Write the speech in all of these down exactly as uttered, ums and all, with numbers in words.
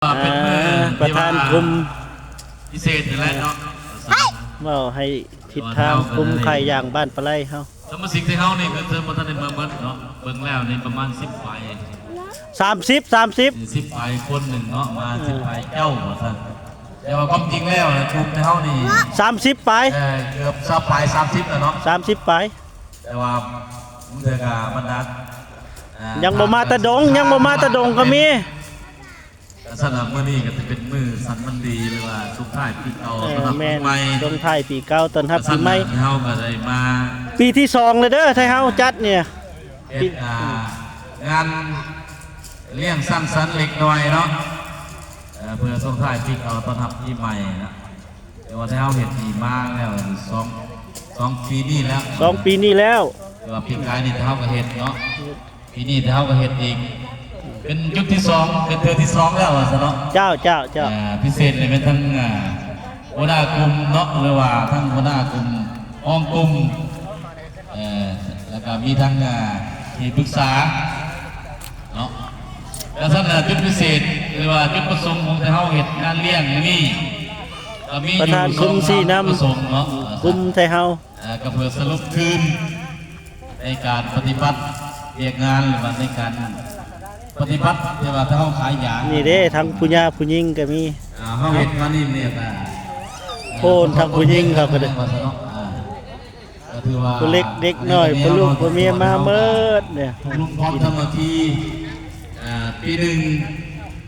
เป็นมื้อ อ่า ที่ว่า ประธานกลุ่มพิเศษนี่แหละเนาะ เว้าให้ทิศทางกลุ่มขายยางบ้านปลาไหลเฮา สมาชิกที่เฮานี่ก็เชิญบ่ทันได้มาหมดเนาะ เบิ่งแล้วนี่ประมาณสิบปลาย สามสิบ สามสิบ สิบปลายคนหนึ่งเนาะ มาสิบปลายเจ้าว่าซั่น แต่ว่าความจริงแล้วนะ กลุ่มที่เฮานี่ สามสิบปลาย เอ่อ เกือบซาวปลาย สามสิบแล้วเนาะ สามสิบปลาย แต่ว่าบางเทื่อก็บรรดา อ่า ยังบ่มาแต่ดง ยังบ่มาแต่ดงก็มี ก็สำหรับมื้อนี้ก็จะเป็นมื้อสันวันดี หรือว่าส่งท้ายปีเก่า เออ ต้อนรับ แม่น ปีใหม่ ส่งท้ายปีเก่า ต้อนรับปีใหม่ ก็สำหรับเฮาก็ได้มา ปีที่สองเลยเด้อ ไทเฮาจัดเนี่ย เฮ็ด อ่า งานเลี้ยงสังสรรค์เล็กน้อยเนาะ เอ่อ เพื่อส่งท้ายปีเก่า ต้อนรับปีใหม่นะ แต่ว่าไทเฮาเฮ็ดดีมาแล้วสอง สองปีนี้แล้ว สองปีนี้แล้ว แต่ว่าปีกายนี่ไทเฮาก็เฮ็ดเนาะ ปีนี้ไทเฮาก็เฮ็ดอีก เป็นจุดที่สอง เป็นเทื่อที่สองแล้วว่าซะเนาะ เจ้า เจ้า เจ้า อ่า พิเศษเลยเป็นทั้ง อ่า หัวหน้ากลุ่มเนาะ หรือว่าทั้งหัวหน้ากลุ่ม รองกลุ่ม เอ่อ แล้วก็มีทั้ง อ่า ที่ปรึกษาเนาะ แล้วสำหรับจุดพิเศษ หรือว่าจุดประสงค์ของไทเฮาเฮ็ดงานเลี้ยงมื้อนี้ ก็มีอยู่ ประธานกลุ่ม สองสาม สี่น้ำ ประสงค์เนาะ กลุ่มไทเฮา เอ่อ ก็เพื่อสรุปคืนในการปฏิบัติเวียกงาน หรือว่าในการปฏิบัติที่ว่าเฮาขายยา นี่เด้ ทั้งผู้หญิงผู้หญิงก็มี อ่า เฮาเฮ็ดมานี่เนี่ยก็ โพนทั้งผู้หญิงเขาก็ได้ ว่าซะเนาะ อ่า ก็ถือว่า ผู้เล็กเด็กน้อย ผู้ลูกผู้เมียมาเมิดเนี่ย รวมความสามัคคี อ่า ปีหนึ่ง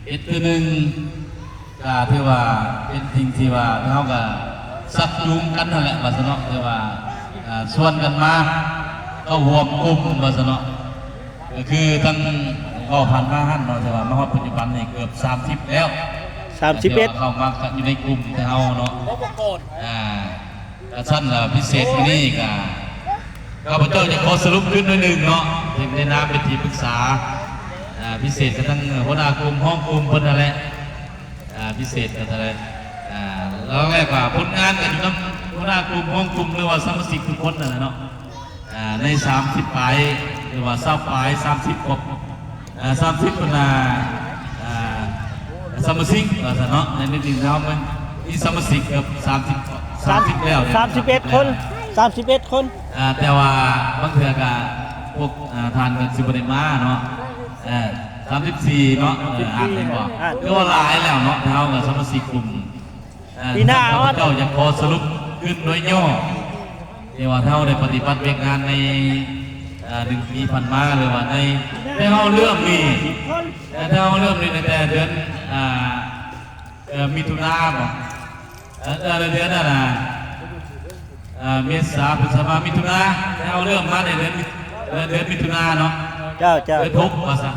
เฮ็ดเทื่อหนึ่ง ก็ถือว่าเป็นสิ่งที่ว่าเฮาก็ชักจูงกันนั่นแหละว่าซะเนาะ ถือว่า อ่า ชวนกันมาเข้าร่วมกลุ่มว่าซะเนาะ ก็คือตั้ง ก็ผ่านมาหั่นเนาะ แต่ว่ามาฮอดปัจจุบันนี่เกือบสามสิบแล้ว สามสิบเอ็ด แต่ว่าเข้ามาอยู่ในกลุ่มไทเฮาเนาะ อ่า กระชั้นละพิเศษมื้อนี้ก็ ข้าพเจ้าจะขอสรุปขึ้นหน่อยหนึ่งเนาะ ในนามเป็นที่ปรึกษา อ่า พิเศษก็ทั้งหัวหน้ากลุ่ม รองกลุ่มเพิ่นนั่นแหละ อ่า พิเศษก็เท่าไหร่ อ่า แล้วแรกว่าผลงานก็อยู่นำหัวหน้ากลุ่ม รองกลุ่ม หรือว่าสมาชิกทุกคนนั่นแหละเนาะ อ่า ในสามสิบปลาย หรือว่าซาวปลาย สามสิบกว่า อ่า สามสิบคนน่ะ อ่า สมาชิกว่าซั่นเนาะ ในนิดนึงแล้วมันมีสมาชิกเกือบสามสิบ สามสิบแล้วเนี่ย สามสิบเอ็ดคน สามสิบเอ็ดคน อ่า แต่ว่าบางเทื่อก็พวก อ่า ท่านก็สิบ่ได้มาเนาะ เออ สามสิบสี่เนาะ เออ อ่านเห็นบ่ อ่าน คือว่าหลายแล้วเนาะ เฮาก็สมาชิกกลุ่ม เอ่อ ปีหน้า ข้าพเจ้าอยากขอสรุปขึ้นโดยย่อ ที่ว่าเฮาได้ปฏิบัติเวียกงานใน เอ่อ หนึ่งปีผ่านมา หรือว่าใน แต่เฮาเริ่มนี่ แต่เฮาเริ่มนี่ตั้งแต่เดือน อ่า เอ่อ มิถุนาบ่ เอ่อ เอ่อ เดือนนั่นน่ะ เอ่อ เมษา พฤษภา มิถุนา แต่เฮาเริ่มมาในเดือนมิ เอ่อ เดือนมิถุนาเนาะ เจ้า เจ้า เดือนหกว่าซะ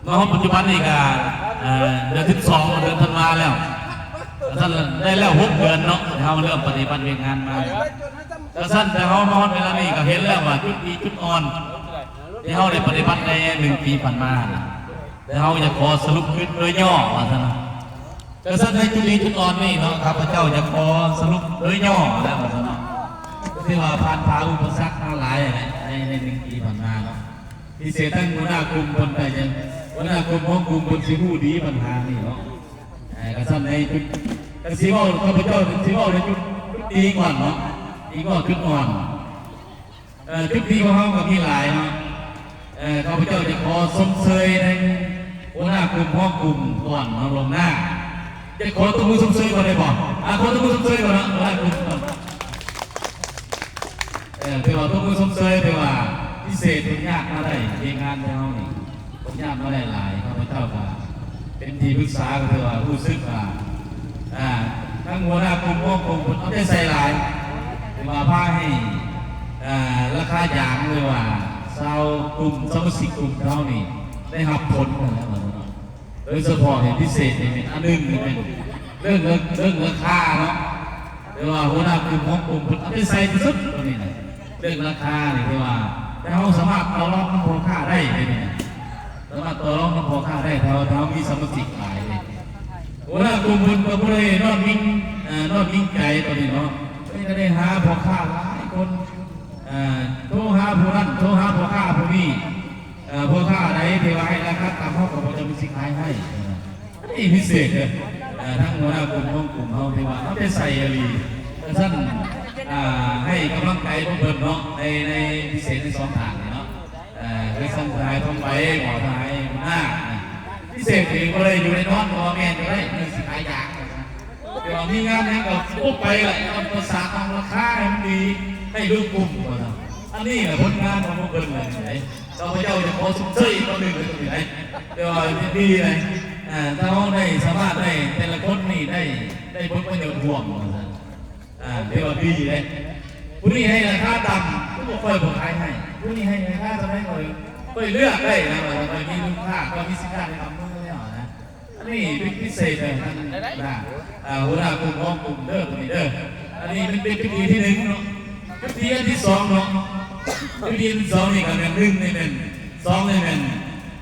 มาฮอดปัจจุบันนี่ก็ เอ่อ เดือนสิบสอง เดือนธันวาแล้ว ท่านได้แล้วหกเดือนเนาะ เฮาเริ่มปฏิบัติเวียกงานมา กระชั้นแต่เฮามาฮอดเวลานี้ก็เห็นแล้วว่าจุดดีจุดอ่อน ที่เฮาได้ปฏิบัติในหนึ่งปีผ่านมาน่ะ แต่เฮาอยากขอสรุปขึ้นโดยย่อว่าซั่นนะ กระชั้นในจุดดีจุดอ่อนนี่เนาะ ข้าพเจ้าอยากขอสรุปโดยย่อแล้วว่าซั่นเนาะ ที่ว่าผ่านผ่าอุปสรรคมาหลายแหละ ใน ในหนึ่งปีผ่านมาเนาะ พิเศษทั้งหัวหน้ากลุ่มเพิ่นก็ยัง หัวหน้ากลุ่มของกลุ่มเพิ่นสิฮู้ดีปัญหานี่เนาะ เอ่อ กระชั้นในจุด ก็สิเว้า ข้าพเจ้าสิเว้าในจุด จุดดีก่อนเนาะ ดีก่อนจุดอ่อน เอ่อ จุดดีของเฮาก็มีหลายเนาะ เอ่อ ข้าพเจ้าจะขอชมเชยในหัวหน้ากลุ่ม รองกลุ่มก่อนเนาะ ล่วงหน้า จะขอตบมือชมเชยก่อนได้บ่ อ่ะ ขอตบมือชมเชยก่อนเนาะ หัวหน้ากลุ่มก่อน เอ่อ ถือว่าตบมือชมเชย ถือว่าพิเศษ เพิ่นยากมาได้ เฮ็ดงานแถวนี้ เพิ่นยากมาได้หลาย ข้าพเจ้าก็เป็นที่ปรึกษา ก็ถือว่ารู้สึกว่า อ่า ทั้งหัวหน้ากลุ่ม รองกลุ่ม เพิ่นเอาใจใส่หลาย ถือว่าพาให้ อ่า ราคายาง หรือว่าชาวกลุ่ม สมาชิกกลุ่มเฮานี่ ได้รับผลนั่นแหละ โดยเฉพาะเนี่ยพิเศษเนี่ยเป็นอันหนึ่งนี่เป็นเรื่อง เรื่อง เรื่องราคาเนาะ แต่ว่าหัวหน้ากลุ่มของกลุ่มเพิ่นเอาใจใส่ที่สุดตัวนี้นะ เรื่องราคานี่ที่ว่า แต่เฮาสามารถต่อรองกับพ่อค้าได้เลยนี่นะ สามารถต่อรองกับพ่อค้าได้ ถ้า ถ้ามีสมาชิกหลายเลย หัวหน้ากลุ่มเพิ่นก็บ่ได้นอนนิ่ง เอ่อ นอนนิ่งใจตัวนี้เนาะ เพิ่นก็ได้หาพ่อค้าหลายคน เอ่อ โทรหาผู้นั้น โทรหาพ่อค้าผู้นี้ เอ่อ พ่อค้าใดที่ว่าให้ราคาต่ำ เฮาก็บ่จะมีสิขายให้ เออ ที่พิเศษเลย อ่า ทั้งหัวหน้ากลุ่มของกลุ่มเฮาที่ว่าเอาใจใส่อีหลี ท่าน อ่า ให้กำลังใจพวกเพิ่นเนาะ ใน ในพิเศษในสองท่านนี่เนาะ เอ่อ คือท่านทนายทองใบ หมอทนายหน้านะ พิเศษนี่บ่ได้อยู่ในนอน บ่แม่นก็ได้ มีสิขายยาง แต่ว่ามีงานหยังก็ปุ๊บไปแหละ ต้องประสานทางราคาให้มันดี ให้ลูกกลุ่มว่าซั่น อันนี้แหละผลงานของพวกเพิ่นเลย ข้าพเจ้าจะขอชมเชยอีกคนหนึ่งเลยตรงนี้นะ แต่ว่าดีเลย อ่า ถ้าเราได้สามารถได้แต่ละคนนี่ได้ ได้ผลประโยชน์ร่วมว่าซั่น อ่า เรียกว่าดีเลย ผู้นี้ให้ราคาต่ำ ผู้บ่ค่อยบ่ขายให้ ผู้นี้ให้ราคาเท่าไหร่ก็เลย ค่อยเลือกได้นะ ว่าค่อยมีลูกค้า ค่อยมีสินค้าในกำมือแล้วนะ อันนี้เป็นพิเศษเลยนะ อ่า หัวหน้ากลุ่มของกลุ่มเด้อ ผู้นี้เด้อ อันนี้มันเป็นพิธีที่หนึ่งเนาะ พิธีอันที่สองเนาะ พิธีอันที่สองนี่ก็แม่น หนึ่งนี่แม่น สองนี่แม่น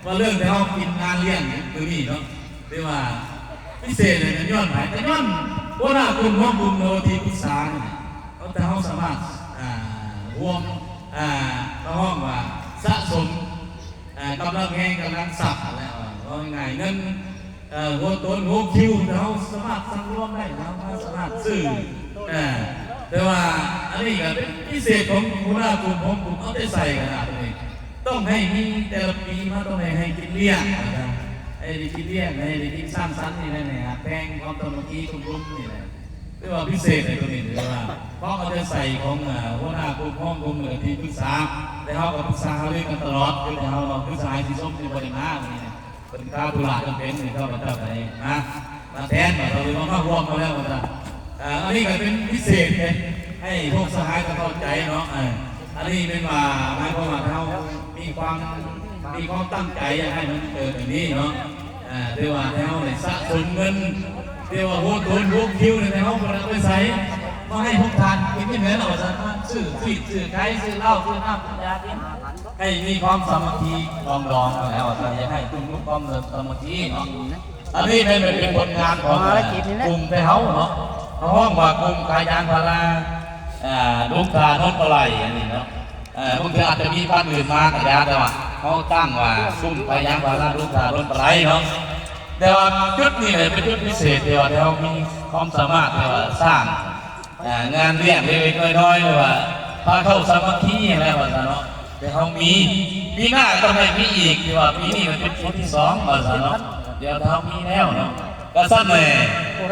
ว่าเรื่องที่เฮากินงานเลี้ยงมื้อนี้เนาะ เรียกว่าพิเศษเลยนะ ย้อนไผ ก็ย้อนหัวหน้ากลุ่มของกลุ่ม หรือว่าที่ปรึกษานี่แหละ เขาจะ เขาสามารถ อ่า รวม อ่า เขาฮ้องว่าสะสม อ่า กำลังแฮง กำลังทรัพย์นั่นแหละ ว่าง่ายๆ เงิน เอ่อ หัวโตนหัวคิว เขาสามารถสังรวมได้ เขาสามารถซื้อ อ่า แต่ว่าอันนี้ก็เป็นพิเศษของหัวหน้ากลุ่มของกลุ่ม เอาใจใส่ขนาดนี้ ต้องให้มีแต่ละปีมาต้องให้ ให้กินเลี้ยงนะครับ ให้ได้กินเลี้ยง ให้ได้กินสังสรรค์นี่แหละ ให้หักแพงความสามัคคีกลุ่มๆนี่แหละ เรียกว่าพิเศษในตัวนี้ เรียกว่าความเอาใจใส่ของ เอ่อ หัวหน้ากลุ่มของกลุ่ม หรือที่ปรึกษา แต่เขาก็ปรึกษาหารือกันตลอด คือแต่เขาเนาะ คือสหายสีส้มที่บ่ได้มาวันนี้นะ เป็นข้าธุระจำเป็นที่เขาพเจ้าไปนะ มาแทน มา เราเลยมาร่วมมาแล้วว่าซั่น อ่า อันนี้ก็เป็นพิเศษเลย ให้พวกสหายก็เข้าใจเนาะ เออ อันนี้เป็นว่าหมายความว่าเรามีความ มีความตั้งใจอยากให้มันเกิดแบบนี้เนาะ อ่า เรียกว่าเราได้สะสมเงิน เรียกว่าหัวโตนหัวคิวเนี่ย เราบ่ได้เอาไปใส่ มาให้พวกท่านกินที่ไหนเราสามารถซื้อฟีดซื้อไข่ซื้อเหล้าซื้อน้ำซื้อยากิน ให้มีความสามัคคีปรองดองกันแล้ว ก็อยากให้กลุ่มลูกความสามัคคีเนาะ อันนี้แม่นเป็นผลงานของ ภารกิจนี่แหละ กลุ่มไทเฮาเนาะ เขาฮ้องว่ากลุ่มขายยางพารา อ่า ลุงทานนท์ปลาไหล อันนี้เนาะ เอ่อ บางทีอาจจะมีบ้านอื่นมาก็ได้ แต่ว่าเขาตั้งว่ากลุ่มขายยางพาราลุงทานนท์ปลาไหลเนาะ แต่ว่าจุดนี้เนี่ยเป็นจุดพิเศษที่ว่าเรามีความสามารถที่ว่าสร้าง อ่า งานเลี้ยงเล็กๆน้อยๆ หรือว่าพาเข้าสามัคคีแล้วว่าซั่นเนาะ แต่เขามี ปีหน้าก็ต้องให้มีอีก ที่ว่าปีนี้มันเป็นปีที่สองว่าซั่นเนาะ เดี๋ยวเขามีแล้วเนาะ ก็ซั่นแหละ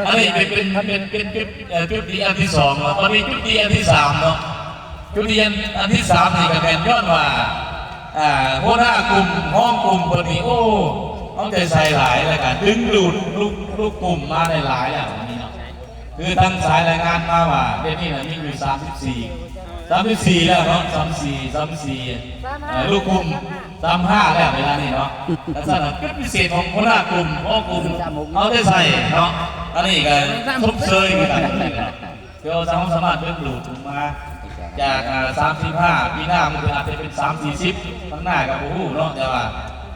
อันนี้เป็น เป็น เป็น เป็นจุด เอ่อ จุดดีอันที่สองเนาะ บัดนี้จุดดีอันที่สามเนาะ จุดดีอัน อันที่สามนี่ก็แม่นย้อนว่า อ่า หัวหน้ากลุ่ม ฮ้องกลุ่มเพิ่นนี่ โอ้ เอาใจใส่หลาย แล้วก็ดึงดูดลูก ลูกกลุ่มมาได้หลายแล้วนี่เนาะ คือทางสายรายงานมาว่าเดี๋ยวนี้น่ะมีอยู่สามสิบสี่ สามสิบสี่แล้วเนาะ สามสิบสี่ สามสิบสี่ เอ่อ ลูกกลุ่ม สามสิบห้าแล้วเวลานี้เนาะ ลักษณะจุดพิเศษของหัวหน้ากลุ่ม ฮ้องกลุ่ม เอาใจใส่เนาะ อันนี้ก็ชมเชยคือกัน เพื่อเราสามารถดึงดูดมาจาก อ่า สามสิบห้า ปีหน้ามันอาจจะเป็น สามสี่สิบ ข้างหน้าก็บ่ฮู้เนาะ แต่ว่า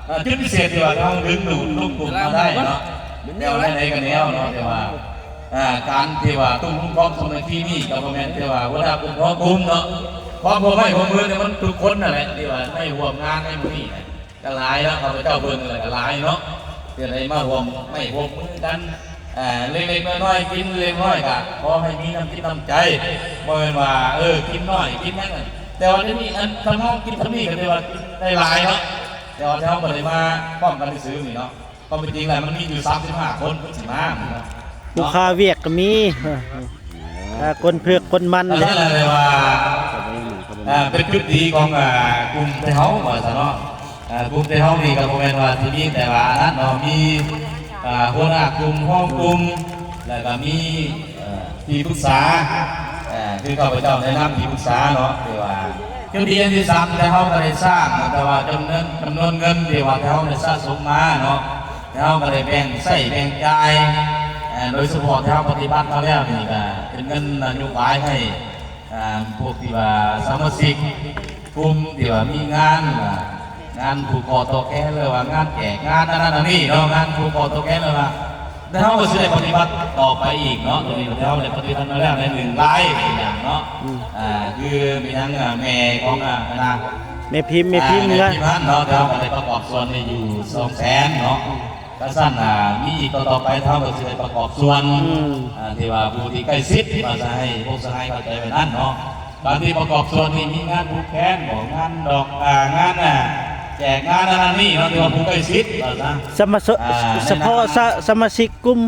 อ่า จุดพิเศษที่ว่าเราดึงดูดลูกกลุ่มมาได้เนาะ แนวไหนๆก็แนวเนาะ แต่ว่า อ่า การที่ว่าตุ้มลุงพร้อมสมัยที่นี่ก็บ่แม่นแต่ว่าหัวหน้ากลุ่มพร้อมกลุ่มเนาะ ความร่วมไม้ร่วมมือเนี่ยมันทุกคนนั่นแหละ ที่ว่าได้ร่วมงานในมื้อนี้ ก็หลายเนาะ ข้าพเจ้าเบิ่งแล้วก็หลายเนาะ ที่ได้มาร่วมไม้ร่วมมือกัน เอ่อ เล็กๆน้อยๆ กินเล็กน้อยก็ขอให้มีน้ำจิตน้ำใจ บ่แม่นว่า เออ กินน้อย กินหยัง แต่ว่าเดี๋ยวนี้อันทำนองกินทำนี่ก็เรียกว่าได้หลายเนาะ แต่ว่าเฮาบ่ได้มาพร้อมกันซื่อๆนี่เนาะ ความเป็นจริงแล้วมันมีอยู่ สามสิบห้า คน มันสิมานี่เนาะ ผู้คาเวียกก็มี เออ เออ คนเผือกคนมัน นั่นแหละ เรียกว่า อ่า เป็นจุดดีของ อ่า กลุ่มไทเฮาว่าซั่นเนาะ อ่า กลุ่มไทเฮานี่ก็บ่แม่นว่าสิมีแต่ว่าอันนั้นเนาะ มี อ่า หัวหน้ากลุ่ม รองกลุ่ม แล้วก็มี เอ่อ ที่ปรึกษา เอ่อ คือข้าพเจ้าแนะนำที่ปรึกษาเนาะ ที่ว่าจุดดีอันที่สามที่ไทเฮาก็ได้สร้าง แต่ว่าจำนวน จำนวนเงินที่ว่าไทเฮาได้สะสมมาเนาะ ไทเฮาก็ได้แบ่งใช้แบ่งจ่าย เอ่อ โดยเฉพาะที่เฮาปฏิบัติมาแล้วนี่ก็เป็นเงินนโยบายให้ อ่า พวกที่ว่าสมาชิกกลุ่มที่ว่ามีงาน อ่า งานผูกคอต่อแขน หรือว่างานแจกงานอันนั้นอันนี้เนาะ งานผูกคอต่อแขน หรือว่า แต่เฮาก็สิได้ปฏิบัติต่อไปอีกเนาะ ตรงนี้เฮาได้ปฏิบัติมาแล้วในหนึ่งรายเป็นอย่างเนาะ อืม อ่า คือมีทั้ง อ่า แม่ของ อ่า คณะ แม่พิมพ์ แม่พิมพ์ อ่า เงิน แม่พิมพ์หั้นเนาะ แต่เฮาก็ได้ประกอบส่วนนี้อยู่สองแสนเนาะ ถ้าซั่น อ่า มีอีกต่อๆไป เฮาก็สิได้ประกอบส่วน อืม อ่า ที่ว่าผู้ที่ใกล้ชิด ว่าจะให้พวกสหายเข้าใจไว้นั่นเนาะ การที่ประกอบส่วนนี่มีงานผูกแขนบ่ งานดอก อ่า งาน อ่า แจกงานอันนั้นนี่เนาะ ที่ว่าผู้ใกล้ชิด ว่าซะ สมาชิก อ่า เฉพาะ ในนาม สะ- สมาชิกกลุ่ม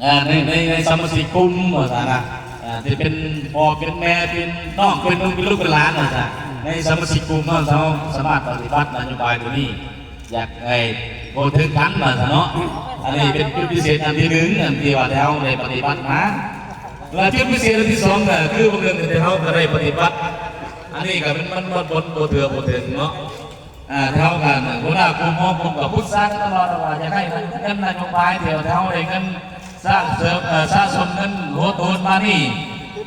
อ่า ใน ใน ในสมาชิกกลุ่ม ว่าซะนะ อ่า ที่เป็นพ่อเป็นแม่ เป็นน้อง เป็นลุง เป็นลูก เป็นหลาน ว่าซะ ในสมาชิกกลุ่มเฮา เฮาสามารถปฏิบัตินโยบายตัวนี้ อยากให้บ่ถึงกันว่าซะเนาะ อันนี้เป็นจุดพิเศษอันที่หนึ่ง อันที่ว่าแถวได้ปฏิบัติมา และจุดพิเศษอันที่สองก็คือบังเอิญที่เฮาก็ได้ปฏิบัติ อันนี้ก็เป็นมัน มันบ่ บ่เถื่อบ่ถึงเนาะ อ่า แถวกันหัวหน้ากลุ่ม หอกลุ่มก็ปรึกษากันตลอดว่าอยากให้เงินนโยบายที่แถวได้เงินสร้างเสริม เอ่อ สะสมเงินหัวโตนมานี่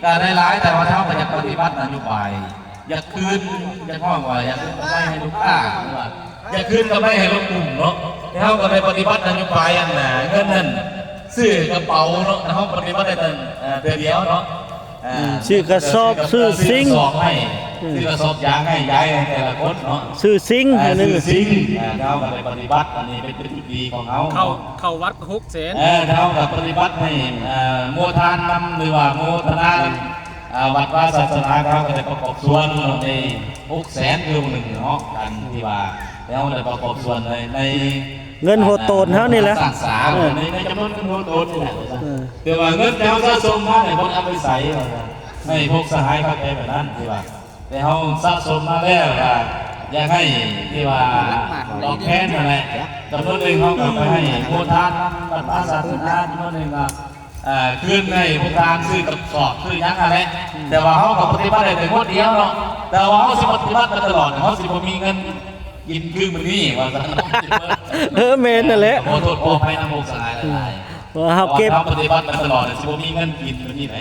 ก็ได้หลาย แต่ว่าแถวก็อยากปฏิบัตินโยบาย อยากคืน อยากฮ้องว่าอยากคืนกำไรให้ลูกค้า หรือว่าอยากคืนกำไรให้ลูกกลุ่มเนาะ แต่เฮาก็ได้ปฏิบัตินโยบายอันน่ะ เงินนั่นซื้อกระเป๋าเนาะ แต่เฮาปฏิบัติได้แต่ เอ่อ เทื่อเดียวเนาะ อ่า อืม ซื้อกระสอบ ซื้อกระ ซื้อซิงค์ ซื้อกระสอบให้ อืม ซื้อกระสอบยางให้ยายให้แต่ละคนเนาะ ซื้อซิงค์ อ่า ให้หนึ่ง ซื้อซิงค์ อ่า เฮาก็ได้ปฏิบัติ อันนี้เป็นจุดดีของเฮา เข้า เข้าวัดหกแสน เออ เฮาก็ปฏิบัติให้ เอ่อ โมทานนำ หรือว่าโมทนา อ่า วัดวาศาสนา เฮาก็ได้ประกอบส่วนในหกแสน คือหนึ่งเนาะ กันที่ว่า แล้วได้ประกอบส่วนใน ใน เงินหัวโตนเฮานี่แหละ สร้างสา เออ ใน ในจำนวนเงินหัวโตนนี่แหละ เออ แต่ว่าเงินที่เฮาสะสมมาเนี่ย เพิ่นเอาไปใส่ ให้พวกสหายเข้าใจแบบนั้น ที่ว่า แต่เฮาสะสมมาแล้วก็อยากให้ที่ว่าตอบแทนนั่นแหละ จำนวนหนึ่งเฮาก็ไปให้โมทานนำวัดวาศาสนา จำนวนหนึ่งก็ เอ่อ คืนให้พวกทานซื้อกระสอบซื้อหยังนั่นแหละ แต่ว่าเฮาก็ปฏิบัติได้แต่งวดเดียวเนาะ แต่ว่าเฮาสิปฏิบัติไปตลอด เฮาสิบ่มีเงินกินคือมื้อนี้ ว่าซั่น เออ แม่นนั่นแหละ ขอโทษขออภัยนำพวกสหายหลายๆ ว่าเฮาเก็บ เฮาปฏิบัติไปตลอด สิบ่มีเงินกินมื้อนี้ไหน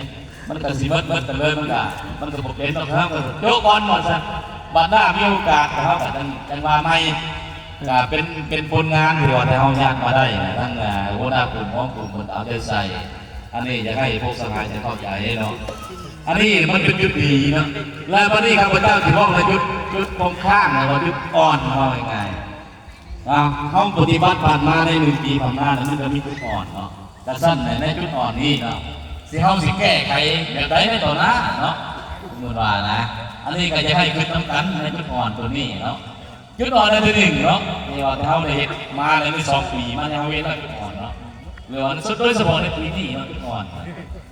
มันก็สิเบิด เบิดไปเลย มันก็ มันก็บ่เป็นดอก เฮาก็โยกก่อน ว่าซั่น บัดหน้ามีโอกาส เฮาก็จั่ง จั่งว่าใหม่ ก็เป็น เป็นผลงานที่ว่าแต่เฮาย่างมาได้นะ ทั้ง อ่า หัวหน้ากลุ่ม หอกลุ่ม เพิ่นเอาใจใส่ อันนี้อยากให้พวกสหายได้เข้าใจเนาะ อันนี้มันเป็นจุดดีเนาะ และบัดนี้ข้าพเจ้าสิบอกในจุด จุดคงค้าง หรือว่าจุดอ่อน ว่าง่ายๆ อ่า เฮาปฏิบัติผ่านมาในหนึ่งปีผ่านมาเนี่ย มันก็มีจุดอ่อนเนาะ กะซั่นเนี่ย ในจุดอ่อนนี้เนาะ สิ เฮาสิแก้ไขแบบใดในต่อหน้าเนาะ สมมุติว่านะ อันนี้ก็อยากให้คิดนำกันในจุดอ่อนตัวนี้เนาะ จุดอ่อนอันที่หนึ่งเนาะ ที่ว่าเฮาได้เฮ็ดมาในสองปีมาเนี่ย เฮาเห็นแล้วจุดอ่อนเนาะ หรือว่าโดยเฉพาะในปีนี้เนาะ จุดอ่อน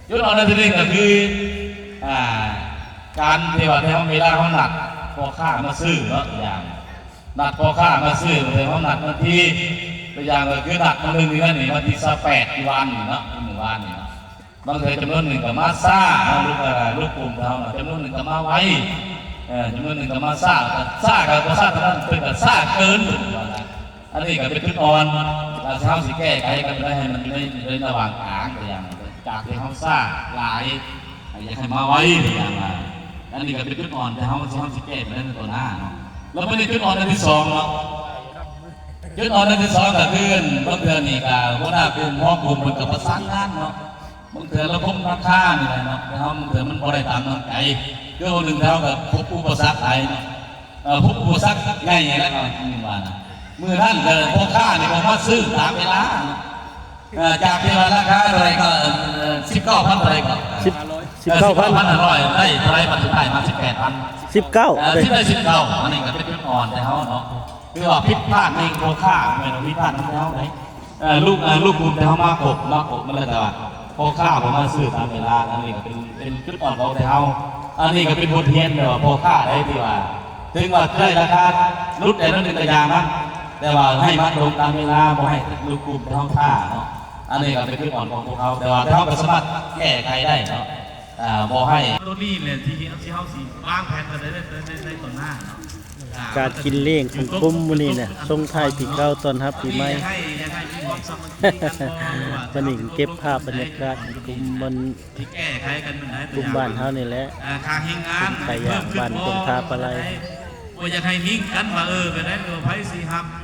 จุดอ่อนอันที่หนึ่งก็คือ อ่า การที่ว่าเฮา เวลาเฮานัดพ่อค้ามาซื้อเนาะ อย่าง นัดพ่อค้ามาซื้อ เฮานัดวันที่ ตัวอย่างก็คือนัดมื้อหนึ่งนี่นะ นี่วันที่ยี่สิบแปด ที่วานนี่เนาะ ที่มื้อวานนี่เนาะ บางเทื่อจำนวนหนึ่งก็มาช้าเนาะ ลูก เอ่อ ลูกกลุ่มเฮาเนาะ จำนวนหนึ่งก็มาไว เอ่อ จำนวนหนึ่งก็มาช้า ก็ช้าก็บ่ช้าเท่านั้น เพิ่นก็ช้าเกิน อันนี้ก็เป็นจุดอ่อน แล้วเฮาสิแก้ไขกันได้ให้มันอยู่ใน ในระหว่างกลาง ตัวอย่าง จากที่เฮาช้าหลาย อยากให้มาไว ตัวอย่างว่า อันนี้ก็เป็นจุดอ่อนที่เฮา เฮาสิแก้ไปได้ในต่อหน้าเนาะ แล้วมันเป็นจุดอ่อนอันที่สองเนาะ จุดอ่อนอันที่สองก็คือบางเทื่อนี่ก็หัวหน้ากลุ่ม หอกลุ่ม เพิ่นก็ประสานงานเนาะ บางเทื่อระบบราคานี่แหละเนาะ แต่เฮาบางเทื่อมันบ่ได้ตามน้ำใจ คือวันหนึ่งเฮาก็พบอุปสรรคหลายเนาะ เอ่อ พบอุปสรรคใหญ่แล้วก็มื้อวานนะ มื้อนั้นก็พ่อค้านี่ก็มาซื้อตามเวลาเนาะ เอ่อ จากที่ว่าราคาเท่าไหร่ก็ เอ่อ สิบเก้าพันเท่าไหร่ก็ สิบ เอ่อ สิบเก้าพัน สิบเก้าพันห้าร้อย ได้เท่าไหร่ บัดสุดท้ายมาสิบแปดพัน สิบเก้า เอ่อ ได้ สิบได้สิบเก้า อันนี้ก็เป็นจุดอ่อนแต่เฮาเนาะ คือว่าผิดพลาดในพ่อค้า แม่นว่าผิดพลาดนำเฮาเด้ เอ่อ ลูก เอ่อ ลูกกลุ่มแต่เฮามาครบ มาครบมาแล้ว แต่ว่าพ่อค้าบ่มาซื้อตามเวลา อันนี้ก็เป็น เป็นจุดอ่อนของแต่เฮา อันนี้ก็เป็นบทเรียนเด้อ พ่อค้าได้ที่ว่า ถึงว่าได้ราคาลดได้น้อยหนึ่งก็อย่ามัน แต่ว่าให้มันลงตามเวลา บ่ให้ลูกกลุ่มแต่เฮาช้าเนาะ อันนี้ก็เป็นจุดอ่อนของพวกเฮา แต่ว่าเฮาก็สามารถแก้ไขได้เนาะ อ่า บ่ให้ ตัวนี้แหละที่ ที่เฮาสิวางแผนไปใน ใน ใน ในต้นหน้าเนาะ อ่า การกินเลี้ยงของกลุ่มมื้อนี้น่ะ ส่งท้ายปีเก่าต้อนรับปีใหม่ อยากให้ อยากให้มีความสามัคคีกัน วันนี้เก็บภาพบรรยากาศของกลุ่มมัน ที่แก้ไขกันเป็นหลาย กลุ่มบ้านเฮานี่แหละ อ่า ค่าแรงงาน เป็นขายยางบ้านกงทาปลาไหล บ่อยากให้มีกันว่า เออ ไปได้ เออ ไผสิรับ